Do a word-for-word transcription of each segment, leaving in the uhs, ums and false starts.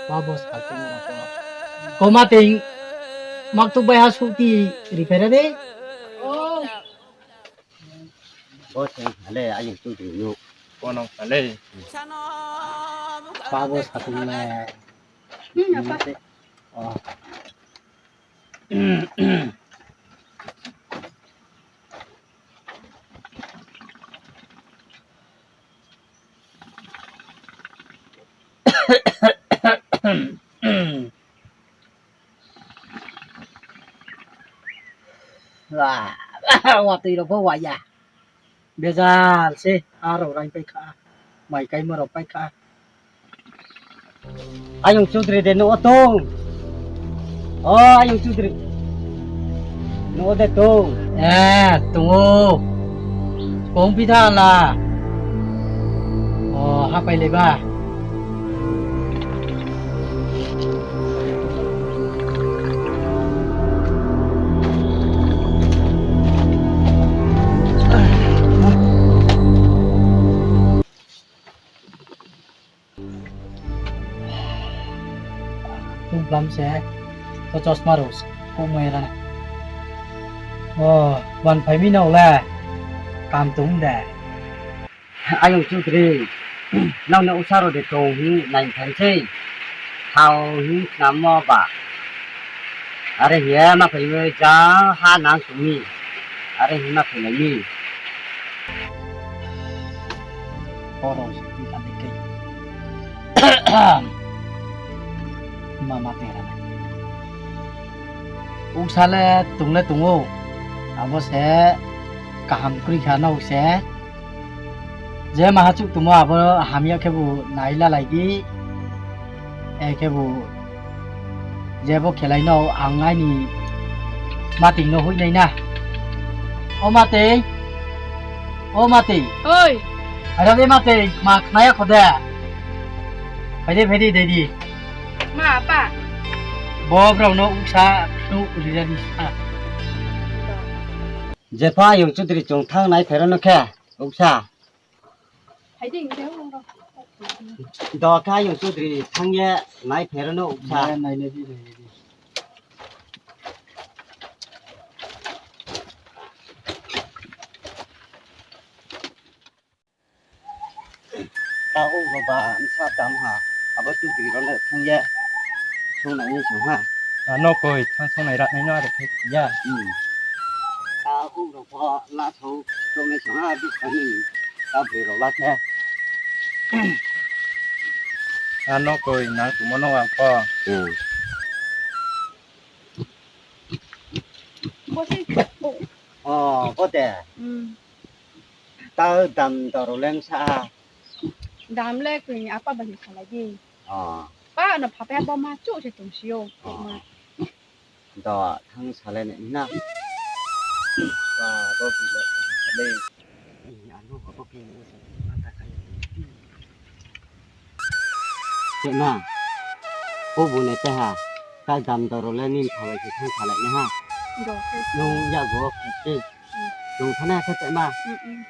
Pabo sa tong o. Koma tei maktuk bai ha sukti ri phaira de. Bo se ale ayung chudri no. Kono ale. Pabo sa tong le. Hmm, apa? Oh. Wa, watoi rao pho wa ya. Bejal se, aro raing pai kha, mai kaimo rao pai kha. Ayung chudri de no tong. O ayung chudri. No de tong. Eh, tong o. Kong pi tha la. O, hapai le ba. Tungplam se, to chosma rao se, kumai rana. O, ban phai mi nao le, kam tong de. Ayung chudri, nang no usa rao de tong hing nai phai sei. Thao hing khnamo ba. Are hing ye ma phai mi ja ha nang tong mi. Are hing ma phai nai mi. Koro se tong tha de khe. Ma ma tera na. Uksa le tong le tong o. Abo se kaham kroi kha nao se. Je maha chuh tongmo abo hamya khebu nai lalai di. E khebu jebo khelai no ang aini Matei no hoihnai na. O Matei. O Matei. Oi. Aira de Matei, ma khnaya kho de. Phai di, phai di, dei di. Ma, apa? Bo brao no uksa phnuh ri ra di sa. Jepha ayung chudri chung thanng nai phairo no khe, uksa. Hai di, hing khe, o, o. Do kha ayung chudri thanng ye nai phairo no uksa. Nai, nai le di, nai le di. Ta o ba bsa dam ha, abo chudri rao le thanng ye, sung nai ni sung ha. Ano koi, thanng sung nai ra nai no are khe ya. Hmm. Ta o rao pho la sung, sung nai sung ha, bsa ni, ta broi rao la khe. Ano koi, nang tongmo no ang pho. Hmm. Bo se, o. O, bo de. Hmm. Ta dam doro le bsa ha. Dam le koi ni apa bai salai di. O. Pa no pha pa bo ma chuh se tong si o. O. Ma. Do thanng salai nai na. Pa bo bi le salai. Ano bo ke ni se ma ta kha. Tma, bo bu ne te ha, ta dam doro le nini pha bai se thanng salai nai ha. Do, khe. Nung yakgu wo khe se. Hmm. Nung thana khe tma. Hmm, hmm.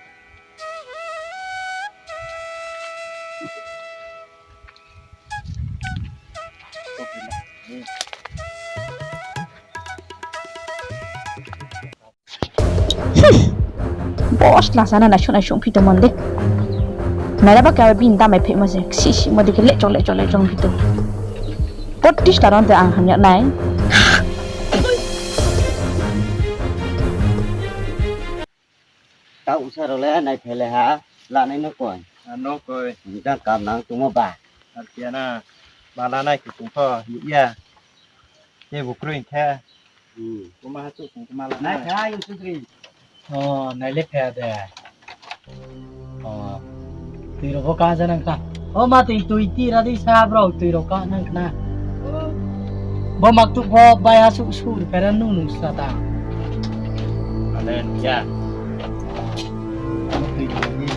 Bo sla sana naisong naisong phi tongmo de. Naira ba khe abo bini damai phaimo se, ksih sihmo de khe lehchong lehchong lehchong phi tong. Bo tisla rao de ang hamya nai. Ta usa rao le nai phai le ha, lanai no koi. Ano koi. Jang kam nang tongmo ba. Arphuh ya na, ma lanai khe tong pho, nuh ya. Khe bu kroi khe. Hmm. Bo ma ha chuh tong khe ma lanai. Nai kha, ayung chudri. O, nai le kha de. O, tui rao pho ka ja nang kha. O, ma tui tui ti ra di sa brao tui rao ka nang khna. Bo maktuk pho bai ha suh suh ri phaira nung nung sla ta. Ale, ya. Ano tui tui ni.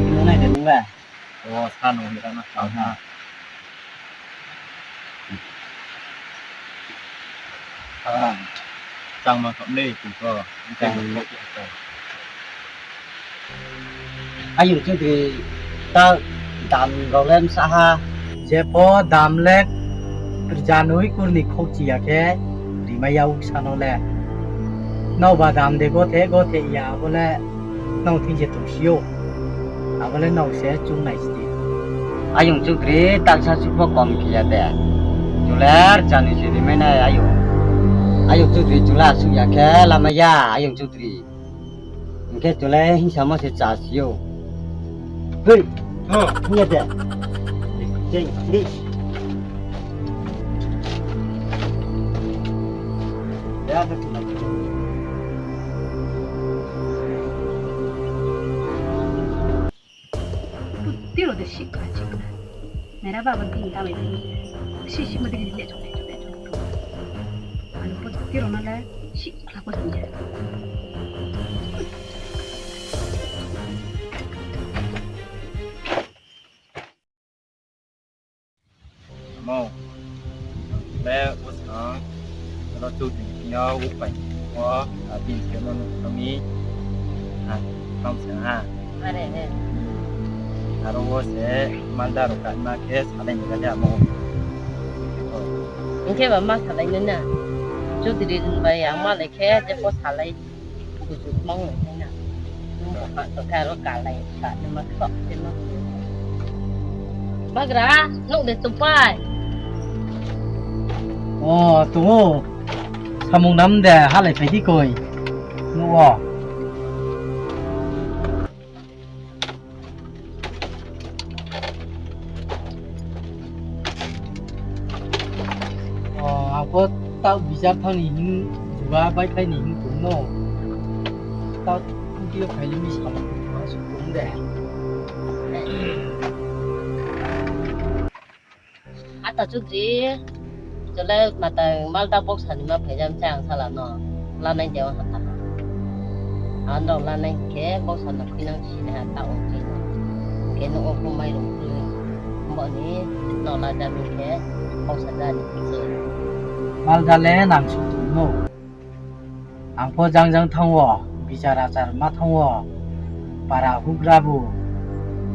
Nung nai de nung le. O, sa no hira na. Aha. Ah. Tangma khamlei tongkho. Ayong Chaudhary, ta dam rao le bsa ha. Jepho dam le rjanoi kurni khokchi ya khe rimai ya uksa no le. Nrao ba dam de gothe gothe ya abo le nrao thing se tongsi ou. Abo le nrao se chung nai sdi. Ayong Chaudhary, taksa suh pho kom khe ya de. Chung le rjanoi se rimai nai ayong. Ayong Chaudhary, chung le asuh ya khe lamai ya, Ayong Chaudhary. Hing khe chung le hingsamo se chá si ou. Hoi. Hing ya de. Jeng, di. Ya, de, Tiro de sikla sikla. Mera baba din ta bai. Si si ma de le chok le chok le chok. Ano po tiro na le sikla po din. Amo, le wo sa, ro chu tin yo wo pai, wo, a, tin se no no mi, a, tang se ha. Are he. Aro wo se, Malda rao ka ma khe salai ni ka de amo. Hing khe ba ma salai ni na. Chaudhary bai ang ma lai khe, je pho salai. Buju mang le na. Nung ba to ka ro ka lai ka ni ma to ni ma. Bagra, nung de tupai. O, tong ou. Samung nam de, ha lai phai di koi. Nung o. O, ang pho taoh bichar thang ni hing, juga baikhlai ni hing tong no. Taoh tungti yo phai le mi samung tong ma suh tong de. Ata Chaudhary, chole matang Malda boksa ni ma phai jam chang sala no. Lanai de o hata. Ano lanai khe boksa no khuinang si na ha ta o chi no. Khe no o pho mai rung khe. Bo ni no la jam khe boksa jani khe. Malda le nang su tong no. Ang pho jang jang thanng wo, bichar achar ma thanng wo, para hugra bu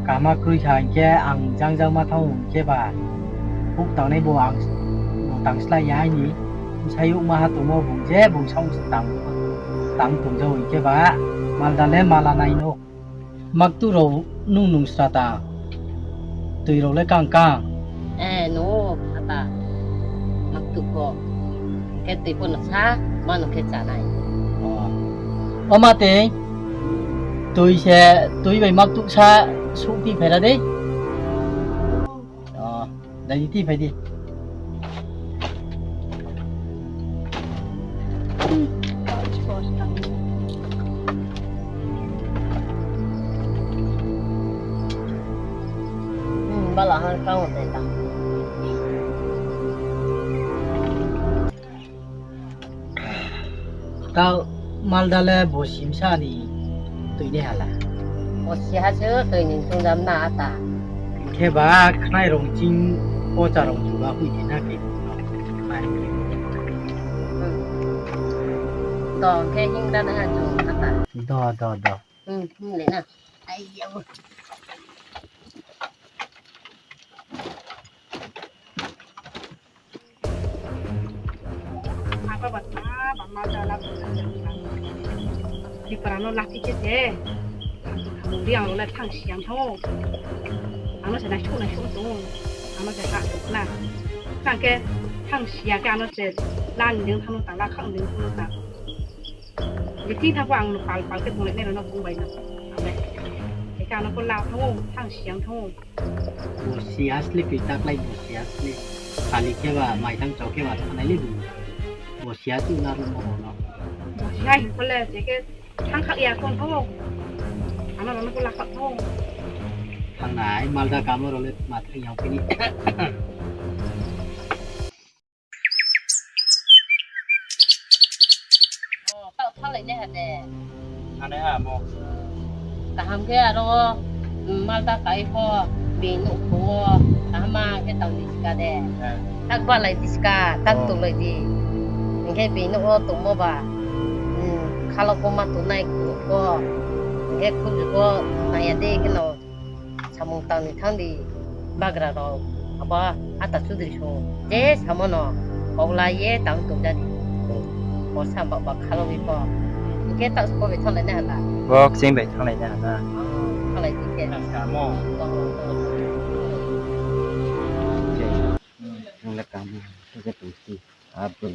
kama kroi kha hing khe ang jang jang ma thanng wo hing khe ba, huk tangnai bo ang, bo tang slái ya aini bsayouh maha tongmo bung je bung saoh tang, tang tong jao hing khe ba, Malda le ma la nai no. Maktuh rao nung nung sra ta. Tui rao le kang kang. E, nung ata. Maktuh pho. Khe tui pho no sa, ma no khe chá nai. O. O ma tei. Tui se, tui bai maktuh sa, suh ti phai ra dei. O. Dai di, ti phai di. Hmm, bala han kang tei ta. Tao Malda le bo simsa ni tui nai hala. Bo si ha se tui ni tong jam na ata. Hing khe ba khnai rong ching pocha rong chuba hui di na khe. Hmm. Do khe hing da na ha chung ata. Do, do, do. Hmm, hmm, le na. Ai, ya. Apa ba ta, ba ma ta la. Di para no lati khe se. Di ang le thang si yang thanng ou. Ang no se nai su nai su tong ou. Ang no se ha na. Thang khe thang si ya khe ang no se la ni ding thang no ta, la khang ding thang no ta. Di thing tha pho ang no pal pal khe tonglai nai rao no bung bai no. Ang le. Khe ang no pho la thanng ou, thang si yang thanng ou. Bo si asli kri taklai bo si asli. Kali khe ba mai thang chau khe ba thanai le bu. Bo si asli na ru mo no. Bo si hai ko le je khe thang khak ya kon tho. Ano rao no ko la khak tho. Thang nai Malda kamo rao le ma thang yang kini. O, taoh thannglai nai ha de. Thanngnai ha mo. Kaham khe aro, um, Malda kai pho, bini nouh pho, kaham khe tang di ska de. Eh. Tak balai di ska, tak tolai di. Hing khe bini nouh wo tongmo ba. Khalao pho ma tongnai khe pho, hing khe khunju pho nai ya dei kheno samung tang ni thanng di bagra rao, abo ata chudri song je samo no kaula ye tang tong ja di. Bo sa ba ba khalao wi pho. Hing khe taoh sbo bai thannglai nai ha na. Bo kching bai thannglai nai ha na. Thannglai di khe. Ang le kamo, je tong si. Abo.